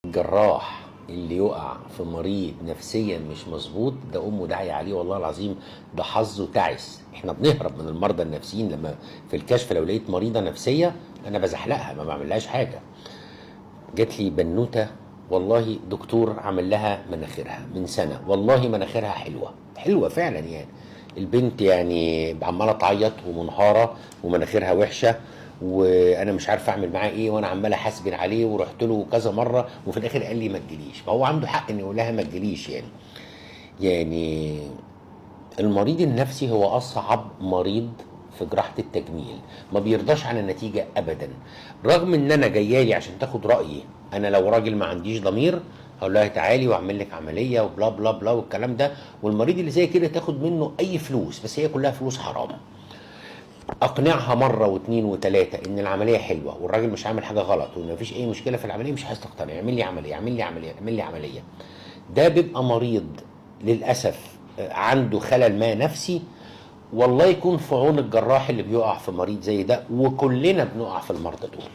الجراح اللي يقع في مريض نفسيا مش مظبوط ده امه داعيه عليه، والله العظيم ده حظه تعس. احنا بنهرب من المرضى النفسيين، لما في الكشف لو لقيت مريضه نفسية انا بزحلقها، ما بعملهاش حاجة. جات لي بنوته والله دكتور عمل لها مناخيرها من سنة، والله مناخيرها حلوة حلوة فعلا يعني. البنت يعني عماله تعيط ومنهاره ومناخيرها وحشة، وانا مش عارف اعمل معاه ايه، وانا عمال احاسبن عليه ورحت له كذا مرة، وفي الاخر قال لي ما تجيليش. فهو عنده حق ان يقول لها ما تجيليش يعني. يعني المريض النفسي هو اصعب مريض في جراحه التجميل، ما بيرضاش عن النتيجة ابدا، رغم ان انا جايالي عشان تاخد رايي. انا لو راجل ما عنديش ضمير هقول لها تعالي واعمل لك عملية وبلا بلا بلا والكلام ده، والمريض اللي زي كده تاخد منه اي فلوس، بس هي كلها فلوس حرام. اقنعها مرة واثنين وثلاثة ان العملية حلوة والراجل مش عامل حاجة غلط وان مفيش اي مشكلة في العملية، مش عايز تقتنع، اعمل لي عملية، اعمل لي عملية، اعمل لي عملية. ده بيبقى مريض للاسف عنده خلل ما نفسي، والله يكون في عون الجراح اللي بيقع في مريض زي ده، وكلنا بنقع في المرضى دول.